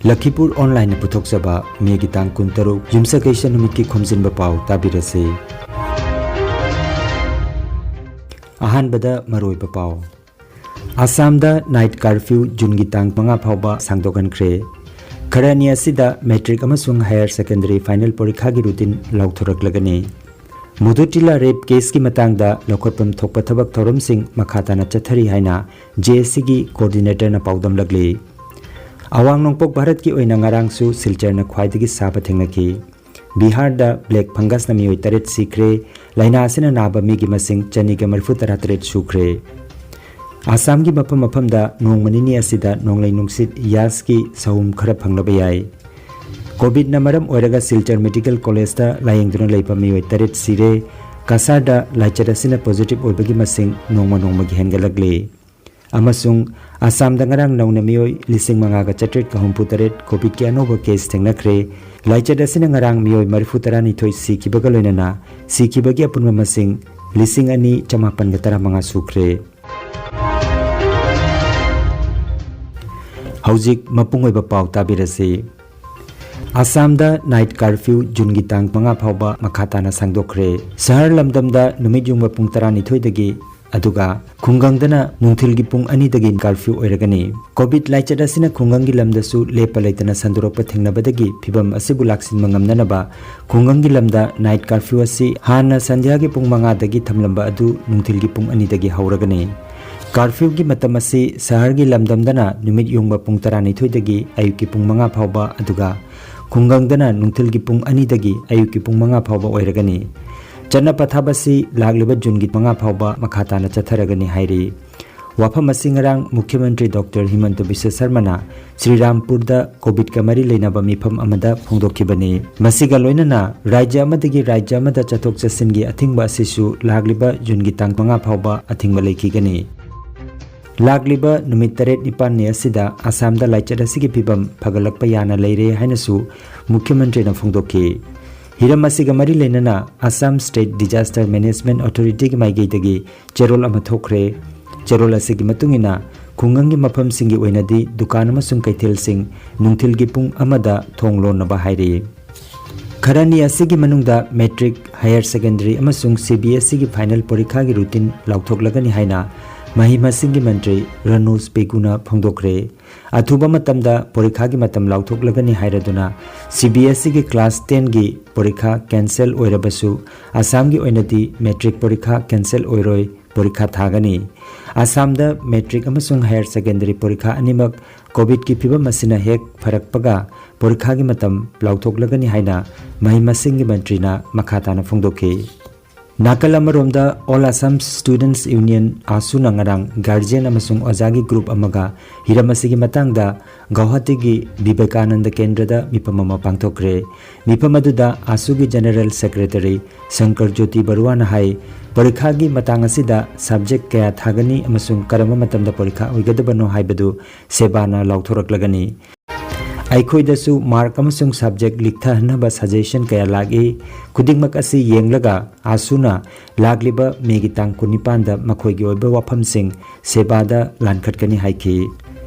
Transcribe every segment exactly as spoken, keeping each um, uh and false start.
ꯂꯈꯤꯄꯨꯔ ꯑꯣꯟꯂꯥꯏꯟꯅ ꯄꯨꯊꯣꯛꯆꯕ ꯃꯦꯒꯤ ꯇꯥꯡ ꯀꯨꯟꯇꯔꯨꯛ, ꯌꯨꯝꯁꯀꯩꯁ ꯅꯨꯃꯤꯠꯀꯤ ꯈꯣꯝꯖꯤꯟꯕ ꯄꯥꯎ ꯇꯥꯕꯤꯔꯁꯤ꯫ ꯑꯍꯥꯟꯕꯗ ꯃꯔꯨꯑꯣꯏꯕ ꯄꯥꯎ꯫ ꯑꯁꯥꯝꯗ ꯅꯥꯏꯠ ꯀꯥꯔꯐ꯭ꯌꯨ ꯖꯨꯟꯒꯤ ꯇꯥꯡ ꯃꯉꯥ ꯐꯥꯎꯕ ꯁꯥꯡꯗꯣꯛꯍꯟꯈ꯭ꯔꯦ꯫ ꯈꯔꯅꯤ ꯑꯁꯤꯗ ꯃꯦꯇ꯭ꯔꯤꯛ ꯑꯃꯁꯨꯡ ꯍꯥꯌꯔ ꯁꯦꯀꯦꯟꯗꯔꯤ ꯐꯥꯏꯅꯦꯜ ꯄꯔꯤꯈꯥꯒꯤ ꯔꯨꯇꯤꯟ ꯂꯥꯎꯊꯣꯔꯛꯂꯒꯅꯤ꯫ ꯃꯨꯗꯨꯇꯤꯂꯥ ꯔꯦꯞ ꯀꯦꯁꯀꯤ ꯃꯇꯥꯡꯗ ꯂꯧꯈꯠꯐꯝ ꯊꯣꯛꯄ ꯊꯕꯛ ꯊꯧꯔꯝꯁꯤꯡ ꯃꯈꯥ ꯇꯥꯅ ꯆꯠꯊꯔꯤ ꯍꯥꯏꯅ ꯖꯦ ꯑꯦꯁ ꯁꯤꯒꯤ ꯀꯣꯑꯣꯔꯗꯤꯅꯦꯇꯔꯅ ꯄꯥꯎꯗꯝꯂꯛꯂꯤ꯫ ꯑꯋꯥꯡ ꯅꯣꯡꯄꯣꯛ ꯚꯥꯔꯠꯀꯤ ꯑꯣꯏꯅ ꯉꯔꯥꯡꯁꯨ ꯁꯤꯜꯆꯔꯅ ꯈ꯭ꯋꯥꯏꯗꯒꯤ ꯁꯥꯕ ꯊꯦꯡꯅꯈꯤ꯫ ꯕꯤꯍꯥꯔꯗ ꯕ꯭ꯂꯦꯛ ꯐꯪꯒꯁꯅ ꯃꯤꯑꯣꯏ ꯇꯔꯦꯠ ꯁꯤꯈ꯭ꯔꯦ꯫ ꯂꯥꯏꯅꯥ ꯑꯁꯤꯅ ꯅꯥꯕ ꯃꯤꯒꯤ ꯃꯁꯤꯡ ꯆꯅꯤꯒ ꯃꯔꯤꯐꯨ ꯇꯔꯥ ꯇꯔꯦꯠ ꯁꯨꯈ꯭ꯔꯦ꯫ ꯑꯁꯥꯝꯒꯤ ꯃꯐꯝ ꯃꯐꯝꯗ ꯅꯣꯡꯃ ꯅꯤꯅꯤ ꯑꯁꯤꯗ ꯅꯣꯡꯂꯩ ꯅꯨꯡꯁꯤꯠ ꯌꯥꯁꯀꯤ ꯁꯍꯨꯝ ꯈꯔ ꯐꯪꯂꯕ ꯌꯥꯏ꯫ ꯀꯣꯚꯤꯗꯅ ꯃꯔꯝ ꯑꯣꯏꯔꯒ ꯁꯤꯜꯆꯔ ꯃꯦꯗꯤꯀꯦꯜ ꯀꯣꯂꯦꯖꯇ ꯂꯥꯌꯦꯡꯗꯨꯅ ꯂꯩꯕ ꯃꯤꯑꯣꯏ ꯇꯔꯦꯠ ꯁꯤꯔꯦ꯫ ꯀꯁꯥꯔꯗ ꯂꯥꯏꯆꯠ ꯑꯁꯤꯅ ꯄꯣꯖꯤꯇꯤꯚ ꯑꯣꯏꯕꯒꯤ ꯃꯁꯤꯡ ꯅꯣꯡꯃ ꯅꯣꯡꯃꯒꯤ ꯍꯦꯟꯒꯠꯂꯛꯂꯤ꯫ ꯑꯃꯁꯨꯡ ꯑꯁꯥꯝꯗ ꯉꯔꯥꯡ ꯅꯧꯅ ꯃꯤꯑꯣꯏ ꯂꯤꯁꯤꯡ ꯃꯉꯥꯒ ꯆꯥꯇ꯭ꯔꯦꯠꯀ ꯍꯨꯝꯐꯨ ꯇꯔꯦꯠ ꯀꯣꯚꯤꯗꯀꯤ ꯑꯅꯧꯕ ꯀꯦꯁ ꯊꯦꯡꯅꯈ꯭ꯔꯦ꯫ ꯂꯥꯏꯆꯠ ꯑꯁꯤꯅ ꯉꯔꯥꯡ ꯃꯤꯑꯣꯏ ꯃꯔꯤꯐꯨ ꯇꯔꯥꯅꯤꯊꯣꯏ ꯁꯤꯈꯤꯕꯒ ꯂꯣꯏꯅꯅ ꯁꯤꯈꯤꯕꯒꯤ ꯑꯄꯨꯟꯕ ꯃꯁꯤꯡ ꯂꯤꯁꯤꯡ ꯑꯅꯤ ꯆꯃꯥꯄꯟꯒ ꯇꯔꯥꯃꯉꯥ ꯁꯨꯈ꯭ꯔꯦ꯫ ꯍꯧꯖꯤꯛ ꯃꯄꯨꯡ ꯑꯣꯏꯕ ꯄꯥꯎ ꯇꯥꯕꯤꯔꯁꯤ꯫ ꯑꯁꯥꯝꯗ ꯅꯥꯏꯠ ꯀꯥꯔꯐ꯭ꯌꯨ ꯖꯨꯟꯒꯤ ꯇꯥꯡ ꯃꯉꯥ ꯐꯥꯎꯕ ꯃꯈꯥ ꯇꯥꯅ ꯁꯥꯡꯗꯣꯛꯈ꯭ꯔꯦ꯫ ꯁꯍꯔ ꯂꯝꯗꯝꯗ ꯅꯨꯃꯤꯠ ꯌꯨꯡꯕ ꯄꯨꯡ ꯇꯔꯥꯅꯤꯊꯣꯏꯗꯒꯤ, ꯑꯗꯨꯒ ꯈꯨꯡꯒꯪꯗꯅ ꯅꯨꯡꯊꯤꯜꯒꯤ ꯄꯨꯡ ꯑꯅꯤꯗꯒꯤ ꯀꯥꯔꯐ꯭ꯌꯨ ꯑꯣꯏꯔꯒꯅꯤ꯫ ꯀꯣꯚꯤꯗ ꯂꯥꯏꯆꯠ ꯑꯁꯤꯅ ꯈꯨꯡꯒꯪꯒꯤ ꯂꯝꯗꯁꯨ ꯂꯦꯞꯄ ꯂꯩꯇꯅ ꯁꯟꯗꯣꯔꯛꯄ ꯊꯦꯡꯅꯕꯗꯒꯤ ꯐꯤꯚꯝ ꯑꯁꯤꯕꯨ ꯂꯥꯛꯁꯤꯟꯕ ꯉꯝꯅꯅꯕ ꯈꯨꯡꯒꯪꯒꯤ ꯂꯝꯗ ꯅꯥꯏꯠ ꯀꯥꯔꯐ꯭ꯌꯨ ꯑꯁꯤ ꯍꯥꯟꯅ ꯁꯟꯙ꯭ꯌꯥꯒꯤ ꯄꯨꯡ ꯃꯉꯥꯗꯒꯤ ꯊꯝꯂꯝꯕ ꯑꯗꯨ ꯅꯨꯡꯊꯤꯜꯒꯤ ꯄꯨꯡ ꯑꯅꯤꯗꯒꯤ ꯍꯧꯔꯒꯅꯤ꯫ ꯀꯥꯔꯐ꯭ꯌꯨꯒꯤ ꯃꯇꯝ ꯑꯁꯤ ꯁꯍꯔꯒꯤ ꯂꯝꯗꯝꯗꯅ ꯅꯨꯃꯤꯠ ꯌꯨꯡꯕ ꯄꯨꯡ ꯇꯔꯥꯅꯤꯊꯣꯏꯗꯒꯤ ꯑꯌꯨꯛꯀꯤ ꯄꯨꯡ ꯃꯉꯥ ꯐꯥꯎꯕ, ꯑꯗꯨꯒ ꯈꯨꯡꯒꯪꯗꯅ ꯅꯨꯡꯊꯤꯜꯒꯤ ꯄꯨꯡ ꯑꯅꯤꯗꯒꯤ ꯑꯌꯨꯛꯀꯤ ꯄꯨꯡ ꯃꯉꯥ ꯐꯥꯎꯕ ꯑꯣꯏꯔꯒꯅꯤ꯫ ꯆꯠꯅ ꯄꯊꯥꯞ ꯑꯁꯤ ꯂꯥꯛꯂꯤꯕ ꯖꯨꯟꯒꯤ ꯃꯉꯥ ꯐꯥꯎꯕ ꯃꯈꯥ ꯇꯥꯅ ꯆꯠꯊꯔꯒꯅꯤ ꯍꯥꯏꯔꯤ꯫ ꯋꯥꯐꯝ ꯑꯁꯤ ꯉꯔꯥꯡ ꯃꯨꯈ꯭ꯌ ꯃꯟꯇ꯭ꯔꯤ ꯗꯣꯛꯇꯔ ꯍꯤꯃꯟꯇ ꯕꯤꯁ꯭ꯋ ꯁꯔꯃꯅ ꯁ꯭ꯔꯤꯔꯥꯝꯄꯨꯔꯗ ꯀꯣꯚꯤꯗꯀ ꯃꯔꯤ ꯂꯩꯅꯕ ꯃꯤꯐꯝ ꯑꯃꯗ ꯐꯣꯡꯗꯣꯛꯈꯤꯕꯅꯤ꯫ ꯃꯁꯤꯒ ꯂꯣꯏꯅꯅ ꯔꯥꯖ꯭ꯌ ꯑꯃꯗꯒꯤ ꯔꯥꯖ꯭ꯌ ꯑꯃꯗ ꯆꯠꯊꯣꯛ ꯆꯠꯁꯤꯟꯒꯤ ꯑꯊꯤꯡꯕ ꯑꯁꯤꯁꯨ ꯂꯥꯛꯂꯤꯕ ꯖꯨꯟꯒꯤ ꯇꯥꯡ ꯃꯉꯥ ꯐꯥꯎꯕ ꯑꯊꯤꯡꯕ ꯂꯩꯈꯤꯒꯅꯤ꯫ ꯂꯥꯛꯂꯤꯕ ꯅꯨꯃꯤꯠ ꯇꯔꯦꯠ ꯅꯤꯄꯥꯜꯅꯤ ꯑꯁꯤꯗ ꯑꯁꯥꯝꯗ ꯂꯥꯏꯆꯠ ꯑꯁꯤꯒꯤ ꯐꯤꯚꯝ ꯐꯒꯠꯂꯛꯄ ꯌꯥꯅ ꯂꯩꯔꯦ ꯍꯥꯏꯅꯁꯨ ꯃꯨꯈ꯭ꯌ ꯃꯟꯇ꯭ꯔꯤꯅ ꯐꯣꯡꯗꯣꯛꯈꯤ꯫ ꯍꯤꯔꯝ ꯑꯁꯤꯒ ꯃꯔꯤ ꯂꯩꯅꯅ ꯑꯁꯥꯝ ꯁ꯭ꯇꯦꯠ ꯗꯤꯖꯥꯁꯇꯔ ꯃꯦꯅꯦꯖꯃꯦꯟꯠ ꯑꯣꯊꯣꯔꯤꯇꯤꯒꯤ ꯃꯥꯏꯀꯩꯗꯒꯤ ꯆꯦꯔꯣꯜ ꯑꯃ ꯊꯣꯛꯈ꯭ꯔꯦ꯫ ꯆꯦꯔꯣꯜ ꯑꯁꯤꯒꯤ ꯃꯇꯨꯡ ꯏꯟꯅ ꯈꯨꯡꯒꯪꯒꯤ ꯃꯐꯝꯁꯤꯡꯒꯤ ꯑꯣꯏꯅꯗꯤ ꯗꯨꯀꯥꯟ ꯑꯃꯁꯨꯡ ꯀꯩꯊꯦꯜꯁꯤꯡ ꯅꯨꯡꯊꯤꯜꯒꯤ ꯄꯨꯡ ꯑꯃꯗ ꯊꯣꯡ ꯂꯣꯟꯅꯕ ꯍꯥꯏꯔꯤ꯫ ꯈꯔꯅꯤ ꯑꯁꯤꯒꯤ ꯃꯅꯨꯡꯗ ꯃꯦꯇ꯭ꯔꯤꯛ, ꯍꯥꯌꯔ ꯁꯦꯀꯦꯟꯗꯔꯤ ꯑꯃꯁꯨꯡ ꯁꯤ ꯕꯤ ꯑꯦꯁ ꯏꯒꯤ ꯐꯥꯏꯅꯦꯜ ꯄꯔꯤꯈꯥꯒꯤ ꯔꯨꯇꯤꯟ ꯂꯥꯎꯊꯣꯛꯂꯒꯅꯤ ꯍꯥꯏꯅ ꯃꯍꯩ ꯃꯁꯤꯡꯒꯤ ꯃꯟꯇ꯭ꯔꯤ ꯔꯅꯣꯖ ꯄꯦꯒꯨꯅ ꯐꯣꯡꯗꯣꯛꯈ꯭ꯔꯦ꯫ ꯑꯊꯨꯕ ꯃꯇꯝꯗ ꯄꯔꯤꯈꯥꯒꯤ ꯃꯇꯝ ꯂꯥꯎꯊꯣꯛꯂꯒꯅꯤ ꯍꯥꯏꯔꯗꯨꯅ ꯁꯤ ꯕꯤ ꯑꯦꯁ ꯏꯒꯤ ꯀ꯭ꯂꯥꯁ ꯇꯦꯟꯒꯤ ꯄꯔꯤꯈꯥ ꯀꯦꯟꯁꯦꯜ ꯑꯣꯏꯔꯕꯁꯨ ꯑꯁꯥꯝꯒꯤ ꯑꯣꯏꯅꯗꯤ ꯃꯦꯇ꯭ꯔꯤꯛ ꯄꯔꯤꯈꯥ ꯀꯦꯟꯁꯦꯜ ꯑꯣꯏꯔꯣꯏ, ꯄꯔꯤꯈꯥ ꯊꯥꯒꯅꯤ꯫ ꯑꯁꯥꯝꯗ ꯃꯦꯇ꯭ꯔꯤꯛ ꯑꯃꯁꯨꯡ ꯍꯥꯌꯔ ꯁꯦꯀꯦꯟꯗꯔꯤ ꯄꯔꯤꯈꯥ ꯑꯅꯤꯃꯛ ꯀꯣꯚꯤꯗꯀꯤ ꯐꯤꯕꯝ ꯑꯁꯤꯅ ꯍꯦꯛ ꯐꯔꯛꯄꯒ ꯄꯔꯤꯈꯥꯒꯤ ꯃꯇꯝ ꯂꯥꯎꯊꯣꯛꯂꯒꯅꯤ ꯍꯥꯏꯅ ꯃꯍꯩ ꯃꯁꯤꯡꯒꯤ ꯃꯟꯇ꯭ꯔꯤꯅ ꯃꯈꯥ ꯇꯥꯅ ꯐꯣꯡꯗꯣꯛꯈꯤ꯫ ꯅꯥꯀꯜ ꯑꯃꯔꯣꯝꯗ All Assam Students Union, ꯑꯥꯁꯨꯅ ꯉꯔꯥꯡ ꯒꯥꯔꯖꯤꯌꯟ ꯑꯃꯁꯨꯡ ꯑꯣꯖꯥꯒꯤ ꯒ꯭ꯔꯨꯞ ꯑꯃꯒ ꯍꯤꯔꯝ ꯑꯁꯤꯒꯤ ꯃꯇꯥꯡꯗ ꯒꯧꯍꯥꯇꯤꯒꯤ ꯕꯤꯕꯦꯀꯥꯅꯟꯗ ꯀꯦꯟꯗ꯭ꯔꯗ ꯃꯤꯐꯝ ꯑꯃ ꯄꯥꯡꯊꯣꯛꯈ꯭ꯔꯦ꯫ ꯃꯤꯐꯝ ꯑꯗꯨꯗ ꯑꯥꯁꯨꯒꯤ ꯖꯦꯅꯔꯦꯜ ꯁꯦꯀ꯭ꯔꯦꯇꯔꯤ ꯁꯪꯀꯔ ꯖꯣꯇꯤ ꯕꯔꯨꯋꯥꯅ ꯍꯥꯏ, ꯄꯔꯤꯈꯥꯒꯤ ꯃꯇꯥꯡ ꯑꯁꯤꯗ ꯁꯕꯖꯦꯛ ꯀꯌꯥ ꯊꯥꯒꯅꯤ ꯑꯃꯁꯨꯡ ꯀꯔꯝꯕ ꯃꯇꯝꯗ ꯄꯔꯤꯈꯥ ꯑꯣꯏꯒꯗꯕꯅꯣ ꯍꯥꯏꯕꯗꯨ ꯁꯦꯕꯥꯅ ꯂꯥꯎꯊꯣꯔꯛꯂꯒꯅꯤ꯫ ꯑꯩꯈꯣꯏꯗꯁꯨ ꯃꯥꯔꯛ ꯑꯃꯁꯨꯡ ꯁꯕꯖꯦꯛ ꯂꯤꯛꯊꯍꯟꯅꯕ ꯁꯖꯦꯁꯟ ꯀꯌꯥ ꯂꯥꯛꯏ꯫ ꯈꯨꯗꯤꯡꯃꯛ ꯑꯁꯤ ꯌꯦꯡꯂꯒ ꯑꯥꯁꯨꯅ ꯂꯥꯛꯂꯤꯕ ꯃꯦꯒꯤ ꯇꯥꯡ ꯀꯨꯟꯅꯤꯄꯥꯟꯗ ꯃꯈꯣꯏꯒꯤ ꯑꯣꯏꯕ ꯋꯥꯐꯝꯁꯤꯡ ꯁꯦꯕꯥꯗ ꯂꯥꯟꯈꯠꯀꯅꯤ ꯍꯥꯏꯈꯤ꯫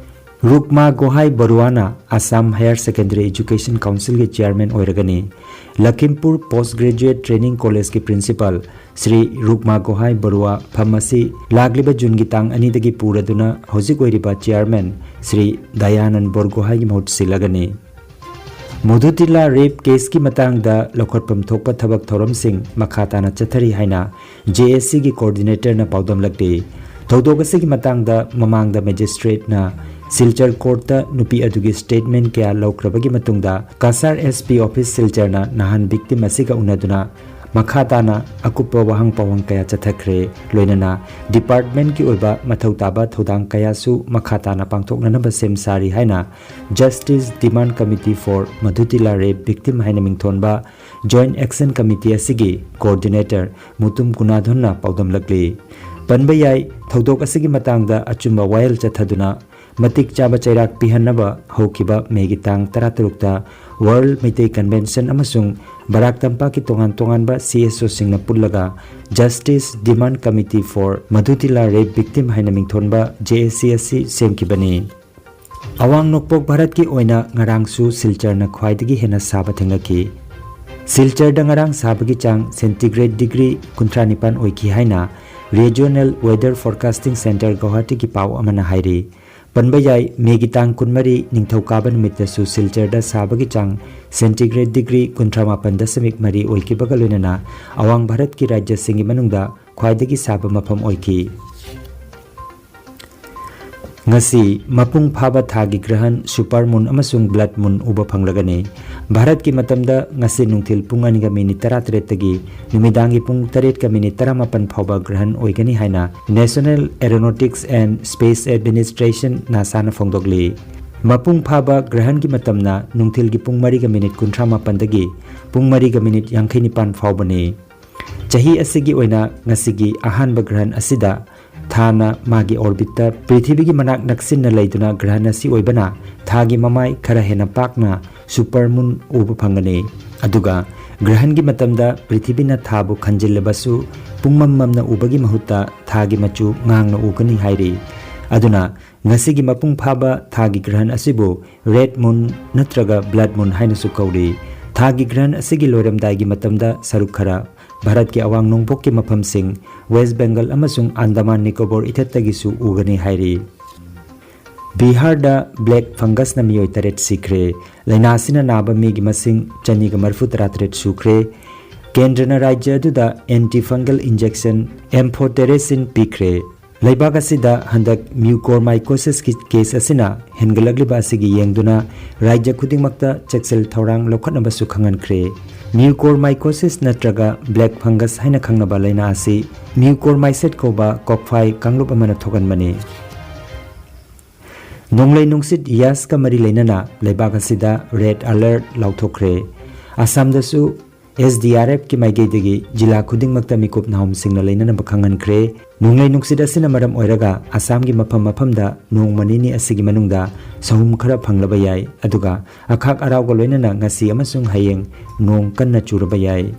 ꯔꯨꯛꯃꯥ ꯒꯣꯍꯥꯏ ꯕꯔꯨꯋꯥꯅ ꯑꯁꯥꯝ ꯍꯥꯌꯔ ꯁꯦꯀꯦꯟꯗꯔꯤ ꯑꯦꯖꯨꯀꯦꯁꯟ ꯀꯥꯎꯟꯁꯤꯜꯒꯤ ꯆꯤꯌꯥꯔꯃꯦꯟ ꯑꯣꯏꯔꯒꯅꯤ꯫ ꯂꯈꯤꯝꯄꯨꯔ ꯄꯣꯁ ꯒ꯭ꯔꯦꯖꯨꯑꯦꯠ ꯇ꯭ꯔꯦꯅꯤꯡ ꯀꯣꯂꯦꯖꯀꯤ ꯄ꯭ꯔꯤꯟꯁꯤꯄꯥꯜ ꯁ꯭ꯔꯤ ꯔꯨꯛꯃꯥ ꯒꯣꯍꯥꯏ ꯕꯔꯨꯋꯥ ꯐꯝ ꯑꯁꯤ ꯂꯥꯛꯂꯤꯕ ꯖꯨꯟꯒꯤ ꯇꯥꯡ ꯑꯅꯤꯗꯒꯤ ꯄꯨꯔꯗꯨꯅ ꯍꯧꯖꯤꯛ ꯑꯣꯏꯔꯤꯕ ꯆꯤꯌꯥꯔꯃꯦꯟ ꯁ꯭ꯔꯤ ꯗꯌꯥꯅꯟ ꯕꯣꯔꯒꯣꯍꯥꯏꯒꯤ ꯃꯍꯨꯠ ꯁꯤꯜꯂꯒꯅꯤ꯫ ꯃꯣꯗꯨꯇꯤꯂꯥ ꯔꯦꯞ ꯀꯦꯁꯀꯤ ꯃꯇꯥꯡꯗ ꯂꯧꯈꯠꯐꯝ ꯊꯣꯛꯄ ꯊꯕꯛ ꯊꯧꯔꯝꯁꯤꯡ ꯃꯈꯥ ꯇꯥꯅ ꯆꯠꯊꯔꯤ ꯍꯥꯏꯅ ꯖꯦ ꯑꯦꯁ ꯁꯤꯒꯤ ꯀꯣꯑꯣꯔꯗꯤꯅꯦꯇꯔꯅ ꯄꯥꯎꯗꯝꯂꯛꯂꯤ꯫ ꯊꯧꯗꯣꯛ ꯑꯁꯤꯒꯤ ꯃꯇꯥꯡꯗ ꯃꯃꯥꯡꯗ ꯃꯦꯖꯤꯁꯇ꯭ꯔꯦꯠꯅ ꯁꯤꯜꯆꯔ ꯀꯣꯔꯠꯇ ꯅꯨꯄꯤ ꯑꯗꯨꯒꯤ ꯁ꯭ꯇꯦꯠꯃꯦꯟ ꯀꯌꯥ ꯂꯧꯈ꯭ꯔꯕꯒꯤ ꯃꯇꯨꯡꯗ ꯀꯁꯥꯔ ꯑꯦꯁ ꯄꯤ ꯑꯣꯐꯤꯁ ꯁꯤꯜꯆꯔꯅ ꯅꯍꯥꯟ ꯚꯤꯛꯇꯤꯝ ꯑꯁꯤꯒ ꯎꯅꯗꯨꯅ ꯃꯈꯥ ꯇꯥꯅ ꯑꯀꯨꯞꯄ ꯋꯥꯍꯪ ꯄꯥꯎꯍꯪ ꯀꯌꯥ ꯆꯠꯊꯈ꯭ꯔꯦ꯫ ꯂꯣꯏꯅꯅ ꯗꯤꯄꯥꯔꯠꯃꯦꯟꯠꯀꯤ ꯑꯣꯏꯕ ꯃꯊꯧ ꯇꯥꯕ ꯊꯧꯗꯥꯡ ꯀꯌꯥꯁꯨ ꯃꯈꯥ ꯇꯥꯅ ꯄꯥꯡꯊꯣꯛꯅꯅꯕ ꯁꯦꯝ ꯁꯥꯔꯤ ꯍꯥꯏꯅ Justice Demand Committee for Madhutila Rape Victim ꯍꯥꯏꯅ ꯃꯤꯡꯊꯣꯟꯕ ꯖꯣꯏꯟꯠ ꯑꯦꯛꯁꯟ ꯀꯃꯤꯇꯤ ꯑꯁꯤꯒꯤ ꯀꯣꯑꯣꯔꯗꯤꯅꯦꯇꯔ ꯃꯨꯇꯨꯝ ꯒꯨꯅꯥꯙꯟꯅ ꯄꯥꯎꯗꯝꯂꯛꯂꯤ꯫ ꯄꯟꯕ ꯌꯥꯏ, ꯊꯧꯗꯣꯛ ꯑꯁꯤꯒꯤ ꯃꯇꯥꯡꯗ ꯑꯆꯨꯝꯕ ꯋꯥꯌꯦꯜ ꯆꯠꯊꯗꯨꯅ ꯃꯇꯤꯛ ꯆꯥꯕ ꯆꯩꯔꯥꯛ ꯄꯤꯍꯟꯅꯕ ꯍꯧꯈꯤꯕ ꯃꯦꯒꯤ ꯇꯥꯡ ꯇꯔꯥꯇꯔꯨꯛꯇ ꯋꯥꯔꯜ ꯃꯩꯇꯩ ꯀꯟꯚꯦꯟꯁꯟ ꯑꯃꯁꯨꯡ ꯕꯔꯥꯛ ꯇꯝꯄꯥꯛꯀꯤ ꯇꯣꯉꯥꯟ ꯇꯣꯉꯥꯟꯕ ꯁꯤ ꯑꯦꯁ ꯑꯣꯁꯤꯡꯅ ꯄꯨꯜꯂꯒ Justice Demand Committee for Madhutila Rape Victim ꯍꯥꯏꯅ ꯃꯤꯡꯊꯣꯟꯕ ꯖꯦ ꯑꯦ ꯁꯤ ꯑꯁꯤ ꯁꯦꯝꯈꯤꯕꯅꯤ꯫ ꯑꯋꯥꯡ ꯅꯣꯡꯄꯣꯛ ꯚꯥꯔꯠꯀꯤ ꯑꯣꯏꯅ ꯉꯔꯥꯡꯁꯨ ꯁꯤꯜꯆꯔꯅ ꯈ꯭ꯋꯥꯏꯗꯒꯤ ꯍꯦꯟꯅ ꯁꯥꯕ ꯊꯦꯡꯅꯈꯤ꯫ ꯁꯤꯜꯆꯔꯗ ꯉꯔꯥꯡ ꯁꯥꯕꯒꯤ ꯆꯥꯡ centigrade degree ꯀꯨꯟꯊ꯭ꯔꯥ ꯅꯤꯄꯥꯟ ꯑꯣꯏꯈꯤ ꯍꯥꯏꯅ Regional Weather Forecasting Centre ꯒꯧꯍꯥꯇꯤꯒꯤ ꯄꯥꯎ ꯑꯃꯅ ꯍꯥꯏꯔꯤ꯫ ꯄꯟꯕ ꯌꯥꯏ, ꯃꯦꯒꯤ ꯇꯥꯡ ꯀꯨꯟꯃꯔꯤ ꯅꯤꯡꯊꯧꯀꯥꯕ ꯅꯨꯃꯤꯠꯇꯁꯨ ꯁꯤꯜꯆꯔꯗ ꯁꯥꯕꯒꯤ ꯆꯥꯡ centigrade degree ꯀꯨꯟꯊ꯭ꯔꯥ ꯃꯥꯄꯟ ꯗꯁꯃꯤꯛ ꯃꯔꯤ ꯑꯣꯏꯈꯤꯕꯒ ꯂꯣꯏꯅꯅ ꯑꯋꯥꯡ ꯚꯥꯔꯠꯀꯤ ꯔꯥꯖ꯭ꯌꯁꯤꯡꯒꯤ ꯃꯅꯨꯡꯗ ꯈ꯭ꯋꯥꯏꯗꯒꯤ ꯁꯥꯕ ꯃꯐꯝ ꯑꯣꯏꯈꯤ꯫ ꯉꯁꯤ ꯃꯄꯨꯡ ꯐꯥꯕ ꯊꯥꯒꯤ ꯒ꯭ꯔꯍꯟ, super moon ꯑꯃꯁꯨꯡ blood moon ꯎꯕ ꯐꯪꯂꯒꯅꯤ꯫ ꯚꯥꯔꯠꯀꯤ ꯃꯇꯝꯗ ꯉꯁꯤ ꯅꯨꯡꯊꯤꯜ ꯄꯨꯡ ꯑꯅꯤꯒ ꯃꯤꯅꯤꯠ ꯇꯔꯥꯇꯔꯦꯠꯇꯒꯤ ꯅꯨꯃꯤꯗꯥꯡꯒꯤ ꯄꯨꯡ ꯇꯔꯦꯠꯀ ꯃꯤꯅꯤꯠ ꯇꯔꯥꯃꯥꯄꯟ ꯐꯥꯎꯕ ꯒ꯭ꯔꯍꯟ ꯑꯣꯏꯒꯅꯤ ꯍꯥꯏꯅ National Aeronautics and Space Administration, ꯅꯥꯁꯥꯅ ꯐꯣꯡꯗꯣꯛꯂꯤ꯫ ꯃꯄꯨꯡ ꯐꯥꯕ ꯒ꯭ꯔꯍꯟꯒꯤ ꯃꯇꯝꯅ ꯅꯨꯡꯊꯤꯜꯒꯤ ꯄꯨꯡ ꯃꯔꯤꯒ ꯃꯤꯅꯤꯠ ꯀꯨꯟꯊ꯭ꯔꯥ ꯃꯥꯄꯟꯗꯒꯤ ꯄꯨꯡ ꯃꯔꯤꯒ ꯃꯤꯅꯤꯠ ꯌꯥꯡꯈꯩ ꯅꯤꯄꯥꯟ ꯐꯥꯎꯕꯅꯤ꯫ ꯆꯍꯤ ꯑꯁꯤꯒꯤ ꯑꯣꯏꯅ ꯉꯁꯤꯒꯤ ꯑꯍꯥꯟꯕ ꯒ꯭ꯔꯍꯟ ꯑꯁꯤꯗ ꯊꯥꯅ ꯃꯥꯒꯤ orbit ꯇ ꯄ꯭ꯔꯤꯊꯤꯕꯤꯒꯤ ꯃꯅꯥꯛ ꯅꯛꯁꯤꯟꯅ ꯂꯩꯗꯨꯅ ꯒ꯭ꯔꯍꯟ ꯑꯁꯤ ꯑꯣꯏꯕꯅ ꯊꯥꯒꯤ ꯃꯃꯥꯏ ꯈꯔ ꯍꯦꯟꯅ ꯄꯥꯛꯅ super moon ꯎꯕ ꯐꯪꯒꯅꯤ꯫ ꯑꯗꯨꯒ ꯒ꯭ꯔꯍꯟꯒꯤ ꯃꯇꯝꯗ ꯄ꯭ꯔꯤꯊꯤꯕꯤꯅ ꯊꯥꯕꯨ ꯈꯟꯖꯤꯜꯂꯕꯁꯨ ꯄꯨꯡꯃꯝ ꯃꯝꯅ ꯎꯕꯒꯤ ꯃꯍꯨꯠꯇ ꯊꯥꯒꯤ ꯃꯆꯨ ꯉꯥꯡꯅ ꯎꯒꯅꯤ ꯍꯥꯏꯔꯤ꯫ ꯑꯗꯨꯅ ꯉꯁꯤꯒꯤ ꯃꯄꯨꯡ ꯐꯥꯕ ꯊꯥꯒꯤ ꯒ꯭ꯔꯍꯟ ꯑꯁꯤꯕꯨ red moon ꯅꯠꯇ꯭ꯔꯒ blood moon ꯍꯥꯏꯅꯁꯨ ꯀꯧꯔꯤ꯫ ꯊꯥꯒꯤ ꯒ꯭ꯔꯍꯟ ꯑꯁꯤꯒꯤ ꯂꯣꯏꯔꯝꯗꯥꯏꯒꯤ ꯃꯇꯝꯗ ꯁꯔꯨꯛ ꯈꯔ ꯚꯥꯔꯠꯀꯤ ꯑꯋꯥꯡ ꯅꯣꯡꯄꯣꯛꯀꯤ ꯃꯐꯝꯁꯤꯡ, West Bengal ꯑꯃꯁꯨꯡ Andaman Nicobar ꯏꯊꯠꯇꯒꯤꯁꯨ ꯎꯒꯅꯤ ꯍꯥꯏꯔꯤ꯫ ꯕꯤꯍꯥꯔꯗ black fungus ꯅ ꯃꯤꯑꯣꯏ ꯇꯔꯦꯠ ꯁꯤꯈ꯭ꯔꯦ꯫ ꯂꯥꯏꯅꯥ ꯑꯁꯤꯅ ꯅꯥꯕ ꯃꯤꯒꯤ ꯃꯁꯤꯡ ꯆꯅꯤꯒ ꯃꯔꯤꯐꯨ ꯇꯔꯥꯇꯔꯦꯠ ꯁꯨꯈ꯭ꯔꯦ꯫ ꯀꯦꯟꯗ꯭ꯔꯅ ꯔꯥꯖ꯭ꯌ ꯑꯗꯨꯗ antifungal injection amphotericin ꯄꯤꯈ꯭ꯔꯦ꯫ ꯂꯩꯕꯥꯛ ꯑꯁꯤꯗ ꯍꯟꯗꯛ mucormycosis ꯀꯤ case ꯑꯁꯤꯅ ꯍꯦꯟꯒꯠꯂꯛꯂꯤꯕ ꯑꯁꯤꯒꯤ ꯌꯦꯡꯗꯨꯅ ꯔꯥꯖ꯭ꯌ ꯈꯨꯗꯤꯡꯃꯛꯇ ꯆꯦꯛꯁꯤꯜ ꯊꯧꯔꯥꯡ ꯂꯧꯈꯠꯅꯕꯁꯨ ꯈꯪꯍꯟꯈ꯭ꯔꯦ꯫ Mucormycosis ꯅꯠꯇ꯭ꯔꯒ black fungus ꯍꯥꯏꯅ ꯈꯪꯅꯕ ꯂꯥꯏꯅꯥ ꯑꯁꯤ mucormycete ꯀꯧꯕ ꯀꯣꯛꯐꯥꯏ ꯀꯥꯡꯂꯨꯞ ꯑꯃꯅ ꯊꯣꯛꯍꯟꯕꯅꯤ꯫ ꯅꯣꯡꯂꯩ ꯅꯨꯡꯁꯤꯠ ꯌꯥꯁꯀ ꯃꯔꯤ ꯂꯩꯅꯅ ꯂꯩꯕꯥꯛ ꯑꯁꯤꯗ red alert ꯂꯥꯎꯊꯣꯛꯈ꯭ꯔꯦ꯫ ꯑꯁꯥꯝꯗꯁꯨ ꯑꯦꯁ ꯗꯤ ꯑꯥꯔ ꯑꯦꯐꯀꯤ ꯃꯥꯏꯀꯩꯗꯒꯤ ꯖꯤꯂꯥ ꯈꯨꯗꯤꯡꯃꯛꯇ ꯃꯤꯀꯨꯞ ꯅꯥꯍꯨꯝꯁꯤꯡꯅ ꯂꯩꯅꯅꯕ ꯈꯪꯍꯟꯈ꯭ꯔꯦ꯫ ꯅꯣꯡꯂꯩ ꯅꯨꯡꯁꯤꯠ ꯑꯁꯤꯅ ꯃꯔꯝ ꯑꯣꯏꯔꯒ ꯑꯁꯥꯝꯒꯤ ꯃꯐꯝ ꯃꯐꯝꯗ ꯅꯣꯡꯃ ꯅꯤꯅꯤ ꯑꯁꯤꯒꯤ ꯃꯅꯨꯡꯗ ꯁꯍꯨꯝ ꯈꯔ ꯐꯪꯂꯕ ꯌꯥꯏ, ꯑꯗꯨꯒ ꯑꯈꯥꯛ ꯑꯔꯥꯎꯒ ꯂꯣꯏꯅꯅ ꯉꯁꯤ ꯑꯃꯁꯨꯡ ꯍꯌꯦꯡ ꯅꯣꯡ ꯀꯟꯅ ꯆꯨꯔꯕ ꯌꯥꯏ꯫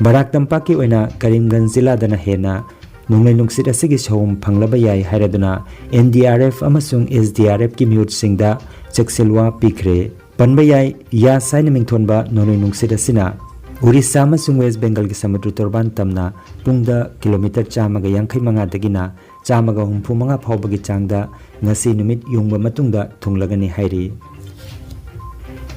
ꯕꯔꯥꯛ ꯇꯝꯄꯥꯛꯀꯤ ꯑꯣꯏꯅ ꯀꯔꯤꯝꯒꯟꯖ ꯖꯤꯂꯥꯗꯅ ꯍꯦꯟꯅ ꯅꯣꯡꯂꯩ ꯅꯨꯡꯁꯤꯠ ꯑꯁꯤꯒꯤ ꯁꯍꯨꯝ ꯐꯪꯂꯕ ꯌꯥꯏ ꯍꯥꯏꯔꯗꯨꯅ ꯑꯦꯟ ꯗꯤ ꯑꯥꯔ ꯑꯦꯐ ꯑꯃꯁꯨꯡ ꯑꯦꯁ ꯗꯤ ꯑꯥꯔ ꯑꯦꯐꯀꯤ ꯃꯤꯍꯨꯠꯁꯤꯡꯗ ꯆꯦꯛꯁꯤꯜꯋꯥ ꯄꯤꯈ꯭ꯔꯦ꯫ ꯄꯟꯕ ꯌꯥꯏ, ꯌꯥꯁ ꯍꯥꯏꯅ ꯃꯤꯡꯊꯣꯟꯕ ꯅꯣꯡꯂꯩ ꯅꯨꯡꯁꯤꯠ ꯑꯁꯤꯅ ꯎꯔꯤꯁꯥ ꯑꯃꯁꯨꯡ ꯋꯦꯁ ꯕꯦꯡꯒꯜꯒꯤ ꯁꯃꯨꯗ꯭ꯔ ꯇꯣꯔꯕꯥꯟ ꯇꯝꯅ ꯄꯨꯡꯗ ꯀꯤꯂꯣꯃꯤꯇꯔ ꯆꯥꯝꯃꯒ ꯌꯥꯡꯈꯩ ꯃꯉꯥꯗꯒꯤꯅ ꯆꯥꯝꯃꯒ ꯍꯨꯝꯐꯨ ꯃꯉꯥ ꯐꯥꯎꯕꯒꯤ ꯆꯥꯡꯗ ꯉꯁꯤ ꯅꯨꯃꯤꯠ ꯌꯨꯡꯕ ꯃꯇꯨꯡꯗ ꯊꯨꯡꯂꯒꯅꯤ ꯍꯥꯏꯔꯤ꯫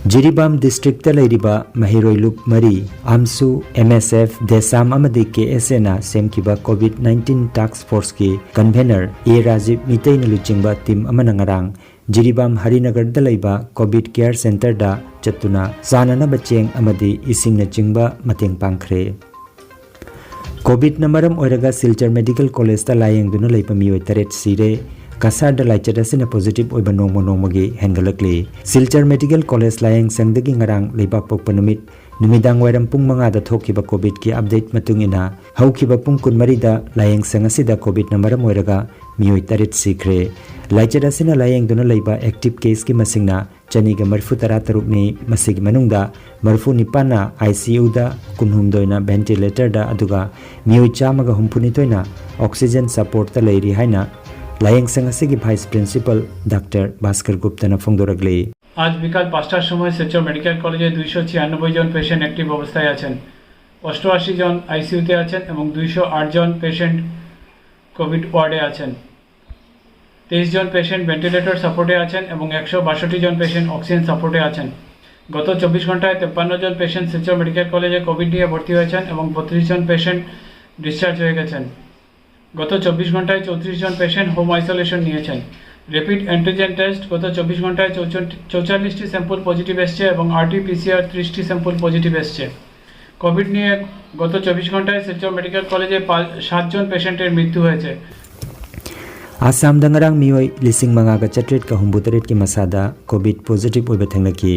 ꯖꯤꯔꯤꯕꯥꯝ ꯗꯤꯁꯇ꯭ꯔꯤꯛꯇ ꯂꯩꯔꯤꯕ ꯃꯍꯩꯔꯣꯏ ꯂꯨꯞ ꯃꯔꯤ, ꯑꯥꯝꯁꯨ, ꯑꯦꯝ ꯑꯦꯁ ꯑꯦꯐ, ꯗꯦꯁꯥꯝ ꯑꯃꯗꯤ ꯀꯦ ꯑꯦꯁ ꯑꯦꯅ ꯁꯦꯝꯈꯤꯕ ꯀꯣꯚꯤꯗ ꯅꯥꯏꯟꯇꯤꯟ ꯇꯥꯛꯁ ꯐꯣꯔꯁꯀꯤ ꯀꯟꯚꯦꯅꯔ ꯑꯦ ꯔꯥꯖꯤꯕ ꯃꯤꯇꯩꯅ ꯂꯨꯆꯤꯡꯕ ꯇꯤꯝ ꯑꯃꯅ ꯉꯔꯥꯡ ꯖꯤꯔꯤꯕꯥꯝ ꯍꯔꯤꯅꯒꯔꯗ ꯂꯩꯕ ꯀꯣꯚꯤꯗ ꯀꯦꯌꯔ ꯁꯦꯟꯇꯔꯗ ꯆꯠꯇꯨꯅ ꯆꯥꯅꯅꯕ ꯆꯦꯡ ꯑꯃꯗꯤ ꯏꯁꯤꯡꯅꯆꯤꯡꯕ ꯃꯇꯦꯡ ꯄꯥꯡꯈ꯭ꯔꯦ꯫ ꯀꯣꯚꯤꯗꯅ ꯃꯔꯝ ꯑꯣꯏꯔꯒ ꯁꯤꯜꯆꯔ ꯃꯦꯗꯤꯀꯦꯜ ꯀꯣꯂꯦꯖꯇ ꯂꯥꯌꯦꯡꯗꯨꯅ ꯂꯩꯕ ꯃꯤꯑꯣꯏ ꯇꯔꯦꯠ ꯁꯤꯔꯦ꯫ ꯀꯁꯥꯔꯗ ꯂꯥꯏꯆꯠ ꯑꯁꯤꯅ ꯄꯣꯖꯤꯇꯤꯚ ꯑꯣꯏꯕ ꯅꯣꯡꯃ ꯅꯣꯡꯃꯒꯤ ꯍꯦꯟꯒꯠꯂꯛꯂꯤ꯫ ꯁꯤꯜꯆꯔ ꯃꯦꯗꯤꯀꯦꯜ ꯀꯣꯂꯦꯖ ꯂꯥꯌꯦꯡ ꯁꯪꯗꯒꯤ ꯉꯔꯥꯡ ꯂꯩꯕꯥꯛꯄꯣꯛꯄ ꯅꯨꯃꯤꯠ ꯅꯨꯃꯤꯗꯥꯡ ꯋꯥꯏꯔꯝ ꯄꯨꯡ ꯃꯉꯥꯗ ꯊꯣꯛꯈꯤꯕ ꯀꯣꯚꯤꯗꯀꯤ ꯑꯞꯗꯦꯠ ꯃꯇꯨꯡ ꯏꯟꯅ, ꯍꯧꯈꯤꯕ ꯄꯨꯡ ꯀꯨꯟꯃꯔꯤꯗ ꯂꯥꯌꯦꯡ ꯁꯪ ꯑꯁꯤꯗ ꯀꯣꯚꯤꯗꯅ ꯃꯔꯝ ꯑꯣꯏꯔꯒ ꯃꯤꯑꯣꯏ ꯇꯔꯦꯠ ꯁꯤꯈ꯭ꯔꯦ꯫ ꯂꯥꯏꯆꯠ ꯑꯁꯤꯅ ꯂꯥꯌꯦꯡꯗꯨꯅ ꯂꯩꯕ ꯑꯦꯛꯇꯤꯚ ꯀꯦꯁꯀꯤ ꯃꯁꯤꯡꯅ ꯆꯅꯤꯒ ꯃꯔꯤꯐꯨ ꯇꯔꯥ ꯇꯔꯨꯛꯅꯤ꯫ ꯃꯁꯤꯒꯤ ꯃꯅꯨꯡꯗ ꯃꯔꯤꯐꯨ ꯅꯤꯄꯥꯟꯅ ꯑꯥꯏ ꯁꯤ ꯌꯨꯗ, ꯀꯨꯟꯍꯨꯝꯗꯣꯏꯅ ꯚꯦꯟꯇꯤꯂꯦꯇꯔꯗ, ꯑꯗꯨꯒ ꯃꯤꯑꯣꯏ ꯆꯥꯝꯃꯒ ꯍꯨꯝꯐꯨꯅꯤꯊꯣꯏꯅ ꯑꯣꯛꯁꯤꯖꯦꯟ ꯁꯄꯣꯔꯠꯇ ꯂꯩꯔꯤ ꯍꯥꯏꯅ ꯂꯥꯌꯦꯡ ꯁꯪ ꯑꯁꯤꯒꯤ ꯚꯥꯏꯁ ꯄ꯭ꯔꯤꯟꯁꯤꯄꯜ ꯗꯥꯛꯇꯔ ꯚꯥꯁꯀꯔ ꯒꯨꯞꯇꯅ ꯐꯣꯡꯗꯣꯔꯛꯂꯤ꯫ আজ বিকাল পাঁচটার সময় শিলচর মেডিকেল কলেজে দুইশো ছিয়ানব্বই জন পেশেন্ট অ্যাক্টিভ অবস্থায় আছেন, অষ্টআশি জন আইসিইউতে আছেন এবং দুইশো আট জন পেশেন্ট কোভিড ওয়ার্ডে আছেন। তেইশ জন পেশেন্ট ভেন্টিলেটর সাপোর্টে আছেন এবং একশো বাষট্টি জন পেশেন্ট অক্সিজেন সাপোর্টে আছেন। গত চব্বিশ ঘন্টায় তেপ্পান্ন জন পেশেন্ট শিলচর মেডিকেল কলেজে কোভিড নিয়ে ভর্তি হয়েছেন এবং বত্রিশ জন পেশেন্ট ডিসচার্জ হয়ে গেছেন। গত চব্বিশ ঘন্টায় চৌত্রিশ জন পেশেন্ট হোম আইসোলেশন নিয়েছেন। র্যাপিড অ্যান্টিজেন টেস্ট গত চব্বিশ ঘন্টায় চৌচল্লিশটি স্যাম্পল পজিটিভ এসছে এবং আরটি পিসিআর ত্রিশটি স্যাম্পল পজিটিভ এসছে। কোভিড নিয়ে গত চব্বিশ ঘন্টায় শিলচর মেডিকেল কলেজে পা- সাতজন পেশেন্টের মৃত্যু হয়েছে। ꯑꯁꯥꯝꯗ ꯉꯔꯥꯡ ꯃꯤꯑꯣꯏ ꯂꯤꯁꯤꯡ ꯃꯉꯥꯒ ꯆꯥꯇ꯭ꯔꯦꯠꯀ ꯍꯨꯝꯐꯨꯇꯔꯦꯠꯀꯤ ꯃꯁꯥꯗ ꯀꯣꯚꯤꯗ ꯄꯣꯖꯤꯇꯤꯚ ꯑꯣꯏꯕ ꯊꯦꯡꯅꯈꯤ꯫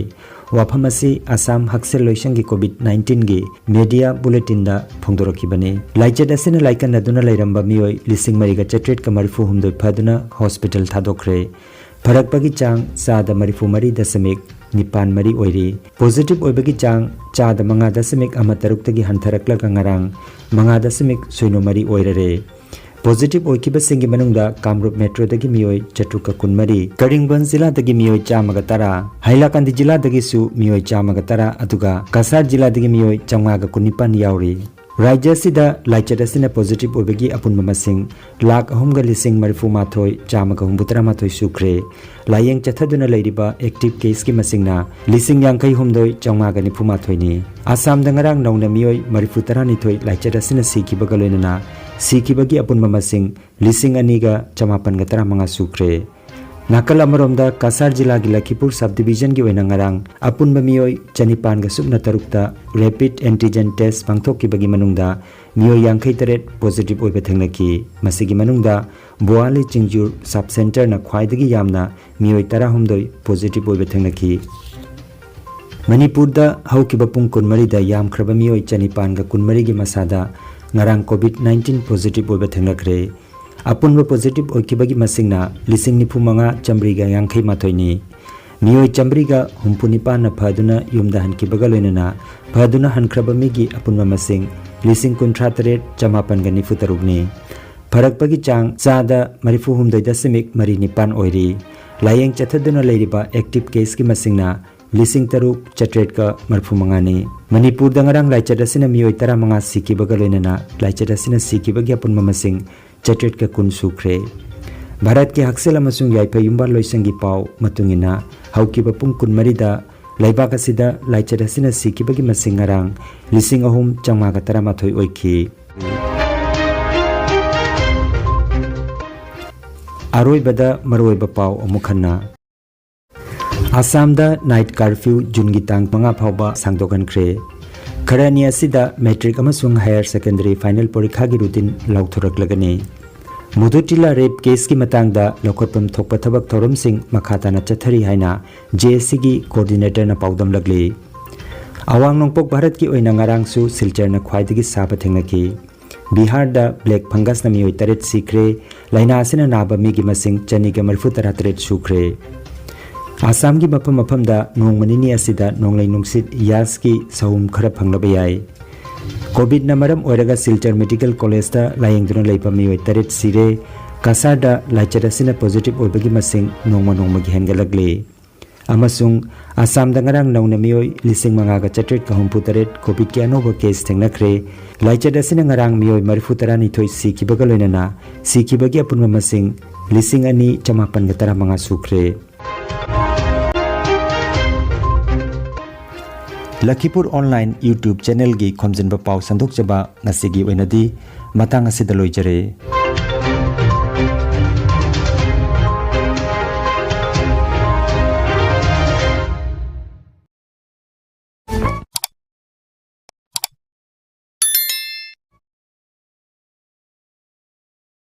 ꯋꯥꯐꯝ ꯑꯁꯤ ꯑꯁꯥꯝ ꯍꯛꯁꯦꯜ ꯂꯣꯏꯁꯪꯒꯤ ꯀꯣꯚꯤꯗ ꯅꯥꯏꯟꯇꯤꯟꯒꯤ ꯃꯦꯗꯤꯌꯥ ꯕꯨꯂꯦꯇꯤꯟꯗ ꯐꯣꯡꯗꯣꯔꯛꯈꯤꯕꯅꯤ꯫ ꯂꯥꯏꯆꯠ ꯑꯁꯤꯅ ꯂꯥꯏꯀꯠꯅꯗꯨꯅ ꯂꯩꯔꯝꯕ ꯃꯤꯑꯣꯏ ꯂꯤꯁꯤꯡ ꯃꯔꯤꯒ ꯆꯥꯇ꯭ꯔꯦꯠꯀ ꯃꯔꯤꯐꯨ ꯍꯨꯝꯗꯣꯏ ꯐꯗꯨꯅ ꯍꯣꯁꯄꯤꯇꯥꯜ ꯊꯥꯗꯣꯛꯈ꯭ꯔꯦ꯫ ꯐꯔꯛꯄꯒꯤ ꯆꯥꯡ ꯆꯥꯗ ꯃꯔꯤꯐꯨ ꯃꯔꯤ ꯗꯁꯃꯤꯛ ꯅꯤꯄꯥꯟ ꯃꯔꯤ ꯑꯣꯏꯔꯤ꯫ ꯄꯣꯖꯤꯇꯤꯚ ꯑꯣꯏꯕꯒꯤ ꯆꯥꯡ ꯆꯥꯗ ꯃꯉꯥ ꯗꯁꯃꯤꯛ ꯑꯃ ꯇꯔꯨꯛꯇꯒꯤ ꯍꯟꯊꯔꯛꯂꯒ ꯉꯔꯥꯡ ꯃꯉꯥ ꯗꯁꯃꯤꯛ ꯁꯤꯅꯣ ꯃꯔꯤ ꯑꯣꯏꯔꯔꯦ꯫ ꯄꯣꯖꯤꯇꯤꯚ ꯑꯣꯏꯈꯤꯕꯁꯤꯡꯒꯤ ꯃꯅꯨꯡꯗ ꯀꯥꯃꯔꯨꯞ ꯃꯦꯇ꯭ꯔꯣꯗꯒꯤ ꯃꯤꯑꯣꯏ ꯆꯥꯇ꯭ꯔꯨꯛꯀ ꯀꯨꯟꯃꯔꯤ, ꯀꯔꯤꯡꯕꯟ ꯖꯤꯂꯥꯗꯒꯤ ꯃꯤꯑꯣꯏ ꯆꯥꯝꯃꯒ ꯇꯔꯥ, ꯍꯥꯏꯂꯥꯀꯥꯟꯗꯤ ꯖꯤꯂꯥꯗꯒꯤꯁꯨ ꯃꯤꯑꯣꯏ ꯆꯥꯝꯃꯒ ꯇꯔꯥ, ꯑꯗꯨꯒ ꯀꯁꯥꯔ ꯖꯤꯂꯥꯗꯒꯤ ꯃꯤꯑꯣꯏ ꯆꯥꯝꯃꯉꯥꯒ ꯀꯨꯟꯅꯤꯄꯥꯟ ꯌꯥꯎꯔꯤ꯫ ꯔꯥꯖ꯭ꯌ ꯑꯁꯤꯗ ꯂꯥꯏꯆꯠ ꯑꯁꯤꯅ ꯄꯣꯖꯤꯇꯤꯚ ꯑꯣꯏꯕꯒꯤ ꯑꯄꯨꯟꯕ ꯃꯁꯤꯡ ꯂꯥꯈ ꯑꯍꯨꯝꯒ ꯂꯤꯁꯤꯡ ꯃꯔꯤꯐꯨ ꯃꯥꯊꯣꯏ ꯆꯥꯝꯃꯒ ꯍꯨꯝꯐꯨꯇꯔꯥ ꯃꯥꯊꯣꯏ ꯁꯨꯈ꯭ꯔꯦ꯫ ꯂꯥꯌꯦꯡ ꯆꯠꯊꯗꯨꯅ ꯂꯩꯔꯤꯕ ꯑꯦꯛꯇꯤꯚ ꯀꯦꯁꯀꯤ ꯃꯁꯤꯡꯅ ꯂꯤꯁꯤꯡ ꯌꯥꯡꯈꯩ ꯍꯨꯝꯗꯣꯏ ꯆꯥꯝꯃꯉꯥꯒ ꯅꯤꯐꯨ ꯃꯥꯊꯣꯏꯅꯤ꯫ ꯑꯁꯥꯝꯗ ꯉꯔꯥꯡ ꯅꯧꯅ ꯃꯤꯑꯣꯏ ꯃꯔꯤꯐꯨ ꯇꯔꯥꯅꯤꯊꯣꯏ ꯂꯥꯏꯆꯠ ꯑꯁꯤꯅ ꯁꯤꯈꯤꯕꯒ ꯂꯣꯏꯅꯅ ꯁꯤꯈꯤꯕꯒꯤ ꯑꯄꯨꯟꯕ ꯃꯁꯤꯡ ꯂꯤꯁꯤꯡ ꯑꯅꯤꯒ ꯆꯃꯥꯄꯟꯒ ꯇꯔꯥꯃꯉꯥ ꯁꯨꯈ꯭ꯔꯦ꯫ ꯅꯥꯀꯜ ꯑꯃꯔꯣꯝꯗ ꯀꯁꯥꯔ ꯖꯤꯂꯥꯒꯤ ꯂꯈꯤꯄꯨꯔ ꯁꯕ ꯗꯤꯚꯤꯖꯟꯒꯤ ꯑꯣꯏꯅ ꯉꯔꯥꯡ ꯑꯄꯨꯟꯕ ꯃꯤꯑꯣꯏ ꯆꯅꯤꯄꯥꯟꯒ ꯁꯨꯞꯅ ꯇꯔꯨꯛꯇ ꯔꯦꯄꯤꯗ ꯑꯦꯟꯇꯤꯖꯦꯟ ꯇꯦꯁ ꯄꯥꯡꯊꯣꯛꯈꯤꯕꯒꯤ ꯃꯅꯨꯡꯗ ꯃꯤꯑꯣꯏ ꯌꯥꯡꯈꯩ ꯇꯔꯦꯠ ꯄꯣꯖꯤꯇꯤꯚ ꯑꯣꯏꯕ ꯊꯦꯡꯅꯈꯤ꯫ ꯃꯁꯤꯒꯤ ꯃꯅꯨꯡꯗ ꯕꯣꯋꯥꯂꯤ ꯆꯤꯡꯖꯨꯔ ꯁꯕ ꯁꯦꯟꯇꯔꯅ ꯈ꯭ꯋꯥꯏꯗꯒꯤ ꯌꯥꯝꯅ ꯃꯤꯑꯣꯏ ꯇꯔꯥꯍꯨꯝꯗꯣꯏ ꯄꯣꯖꯤꯇꯤꯚ ꯑꯣꯏꯕ ꯊꯦꯡꯅꯈꯤ꯫ ꯃꯅꯤꯄꯨꯔꯗ ꯍꯧꯈꯤꯕ ꯄꯨꯡ ꯀꯨꯟꯃꯔꯤꯗ ꯌꯥꯝꯈ꯭ꯔꯕ ꯃꯤꯑꯣꯏ ꯆꯅꯤꯄꯥꯟꯒ ꯀꯨꯟꯃꯔꯤꯒꯤ ꯃꯁꯥꯗ ꯉꯔꯥꯡ ꯀꯣꯚꯤꯗ ꯅꯥꯏꯟꯇꯤꯟ ꯄꯣꯖꯤꯇꯤꯚ ꯑꯣꯏꯕ ꯊꯦꯡꯅꯈ꯭ꯔꯦ꯫ ꯑꯄꯨꯟꯕ ꯄꯣꯖꯤꯇꯤꯚ ꯑꯣꯏꯈꯤꯕꯒꯤ ꯃꯁꯤꯡꯅ ꯂꯤꯁꯤꯡ ꯅꯤꯐꯨ ꯃꯉꯥ ꯆꯥꯝꯃꯔꯤꯒ ꯌꯥꯡꯈꯩ ꯃꯥꯊꯣꯏꯅꯤ꯫ ꯃꯤꯑꯣꯏ ꯆꯥꯝꯃꯔꯤꯒ ꯍꯨꯝꯐꯨ ꯅꯤꯄꯥꯟꯅ ꯐꯗꯨꯅ ꯌꯨꯝꯗ ꯍꯟꯈꯤꯕꯒ ꯂꯣꯏꯅꯅ ꯐꯗꯨꯅ ꯍꯟꯈ꯭ꯔꯕ ꯃꯤꯒꯤ ꯑꯄꯨꯟꯕ ꯃꯁꯤꯡ ꯂꯤꯁꯤꯡ ꯀꯨꯟꯊ꯭ꯔꯥ ꯇꯔꯦꯠ ꯆꯃꯥꯄꯟꯒ ꯅꯤꯐꯨ ꯇꯔꯨꯛꯅꯤ꯫ ꯐꯔꯛꯄꯒꯤ ꯆꯥꯡ ꯆꯥꯗ ꯃꯔꯤꯐꯨ ꯍꯨꯝꯗꯣꯏ ꯗꯁꯃꯤꯛ ꯃꯔꯤ ꯅꯤꯄꯥꯟ ꯑꯣꯏꯔꯤ꯫ ꯂꯥꯌꯦꯡ ꯆꯠꯊꯗꯨꯅ ꯂꯩꯔꯤꯕ ꯑꯦꯛꯇꯤꯚ ꯀꯦꯁꯀꯤ ꯃꯁꯤꯡꯅ ꯂꯤꯁꯤꯡ ꯇꯔꯨꯛ ꯆꯥꯇ꯭ꯔꯦꯠꯀ ꯃꯔꯤꯐꯨ ꯃꯉꯥꯅꯤ꯫ ꯃꯅꯤꯄꯨꯔꯗ ꯉꯔꯥꯡ ꯂꯥꯏꯆꯠ ꯑꯁꯤꯅ ꯃꯤꯑꯣꯏ ꯇꯔꯥꯃꯉꯥ ꯁꯤꯈꯤꯕꯒ ꯂꯣꯏꯅꯅ ꯂꯥꯏꯆꯠ ꯑꯁꯤꯅ ꯁꯤꯈꯤꯕꯒꯤ ꯑꯄꯨꯟꯕ ꯃꯁꯤꯡ ꯆꯥꯇ꯭ꯔꯦꯠꯀ ꯀꯨꯟ ꯁꯨꯈ꯭ꯔꯦ꯫ ꯚꯥꯔꯠꯀꯤ ꯍꯛꯁꯦꯜ ꯑꯃꯁꯨꯡ ꯌꯥꯏꯐ ꯌꯨꯝꯕꯥꯜ ꯂꯣꯏꯁꯪꯒꯤ ꯄꯥꯎ ꯃꯇꯨꯡ ꯏꯟꯅ, ꯍꯧꯈꯤꯕ ꯄꯨꯡ ꯀꯨꯟꯃꯔꯤꯗ ꯂꯩꯕꯥꯛ ꯑꯁꯤꯗ ꯂꯥꯏꯆꯠ ꯑꯁꯤꯅ ꯁꯤꯈꯤꯕꯒꯤ ꯃꯁꯤꯡ ꯉꯔꯥꯡ ꯂꯤꯁꯤꯡ ꯑꯍꯨꯝ ꯆꯥꯝꯃꯉꯥꯒ ꯇꯔꯥꯃꯥꯊꯣꯏ ꯑꯣꯏꯈꯤ꯫ ꯑꯔꯣꯏꯕꯗ ꯃꯔꯨꯑꯣꯏꯕ ꯄꯥꯎ ꯑꯃꯨꯛ ꯍꯟꯅ꯫ ꯑꯁꯥꯝꯗ ꯅꯥꯏꯠ ꯀꯥꯔꯐ꯭ꯌꯨ ꯖꯨꯟꯒꯤ ꯇꯥꯡ ꯃꯉꯥ ꯐꯥꯎꯕ ꯁꯥꯡꯗꯣꯛꯍꯟꯈ꯭ꯔꯦ꯫ ꯈꯔꯅꯤ ꯑꯁꯤꯗ ꯃꯦꯇ꯭ꯔꯤꯛ ꯑꯃꯁꯨꯡ ꯍꯥꯌꯔ ꯁꯦꯀꯦꯟꯗꯔꯤ ꯐꯥꯏꯅꯦꯜ ꯄꯔꯤꯈꯥꯒꯤ ꯔꯨꯇꯤꯟ ꯂꯥꯎꯊꯣꯔꯛꯂꯒꯅꯤ꯫ ꯃꯨꯗꯨꯇꯤꯂꯥ ꯔꯦꯞ ꯀꯦꯁꯀꯤ ꯃꯇꯥꯡꯗ ꯂꯧꯈꯠꯐꯝ ꯊꯣꯛꯄ ꯊꯕꯛ ꯊꯧꯔꯝꯁꯤꯡ ꯃꯈꯥ ꯇꯥꯅ ꯆꯠꯊꯔꯤ ꯍꯥꯏꯅ ꯖꯦ ꯑꯦꯁ ꯁꯤꯒꯤ ꯀꯣꯑꯣꯔꯗꯤꯅꯦꯇꯔꯅ ꯄꯥꯎꯗꯝꯂꯛꯂꯤ꯫ ꯑꯋꯥꯡ ꯅꯣꯡꯄꯣꯛ ꯚꯥꯔꯠꯀꯤ ꯑꯣꯏꯅ ꯉꯔꯥꯡꯁꯨ ꯁꯤꯜꯆꯔꯅ ꯈ꯭ꯋꯥꯏꯗꯒꯤ ꯁꯥꯕ ꯊꯦꯡꯅꯈꯤ꯫ ꯕꯤꯍꯥꯔꯗ ꯕ꯭ꯂꯦꯛ ꯐꯪꯒꯁꯅ ꯃꯤꯑꯣꯏ ꯇꯔꯦꯠ ꯁꯤꯈ꯭ꯔꯦ꯫ ꯂꯥꯏꯅꯥ ꯑꯁꯤꯅ ꯅꯥꯕ ꯃꯤꯒꯤ ꯃꯁꯤꯡ ꯆꯅꯤꯒ ꯃꯔꯤꯐꯨ ꯇꯔꯥ ꯇꯔꯦꯠ ꯁꯨꯈ꯭ꯔꯦ꯫ ꯑꯁꯥꯝꯒꯤ ꯃꯐꯝ ꯃꯐꯝꯗ ꯅꯣꯡꯃ ꯅꯤꯅꯤ ꯑꯁꯤꯗ ꯅꯣꯡꯂꯩ ꯅꯨꯡꯁꯤꯠ ꯌꯥꯁꯀꯤ ꯁꯍꯨꯝ ꯈꯔ ꯐꯪꯂꯕ ꯌꯥꯏ꯫ ꯀꯣꯚꯤꯗꯅ ꯃꯔꯝ ꯑꯣꯏꯔꯒ ꯁꯤꯜꯆꯔ ꯃꯦꯗꯤꯀꯦꯜ ꯀꯣꯂꯦꯖꯇ ꯂꯥꯌꯦꯡꯗꯨꯅ ꯂꯩꯕ ꯃꯤꯑꯣꯏ ꯇꯔꯦꯠ ꯁꯤꯔꯦ꯫ ꯀꯁꯥꯔꯗ ꯂꯥꯏꯆꯠ ꯑꯁꯤꯅ ꯄꯣꯖꯤꯇꯤꯚ ꯑꯣꯏꯕꯒꯤ ꯃꯁꯤꯡ ꯅꯣꯡꯃ ꯅꯣꯡꯃꯒꯤ ꯍꯦꯟꯒꯠꯂꯛꯂꯤ꯫ ꯑꯃꯁꯨꯡ ꯑꯁꯥꯝꯗ ꯉꯔꯥꯡ ꯅꯧꯅ ꯃꯤꯑꯣꯏ ꯂꯤꯁꯤꯡ ꯃꯉꯥꯒ ꯆꯥꯇ꯭ꯔꯦꯠꯀ ꯍꯨꯝꯐꯨ ꯇꯔꯦꯠ ꯀꯣꯚꯤꯗꯀꯤ ꯑꯅꯧꯕ ꯀꯦꯁ ꯊꯦꯡꯅꯈ꯭ꯔꯦ꯫ ꯂꯥꯏꯆꯠ ꯑꯁꯤꯅ ꯉꯔꯥꯡ ꯃꯤꯑꯣꯏ ꯃꯔꯤꯐꯨ ꯇꯔꯥꯅꯤꯊꯣꯏ ꯁꯤꯈꯤꯕꯒ ꯂꯣꯏꯅꯅ ꯁꯤꯈꯤꯕꯒꯤ ꯑꯄꯨꯟꯕ ꯃꯁꯤꯡ ꯂꯤꯁꯤꯡ ꯑꯅꯤ ꯆꯃꯥꯄꯟꯒ ꯇꯔꯥꯃꯉꯥ ꯁꯨꯈ꯭ꯔꯦ꯫ ꯂꯈꯤꯄꯨꯔ ꯑꯣꯟꯂꯥꯏꯟ YouTube ꯆꯦꯅꯦꯜꯒꯤ ꯈꯣꯝꯖꯤꯟꯕ ꯄꯥꯎ ꯁꯟꯗꯣꯛꯆꯕ ꯉꯁꯤꯒꯤ ꯑꯣꯏꯅꯗꯤ ꯃꯇꯥꯡ ꯑꯁꯤꯗ ꯂꯣꯏꯖꯔꯦ꯫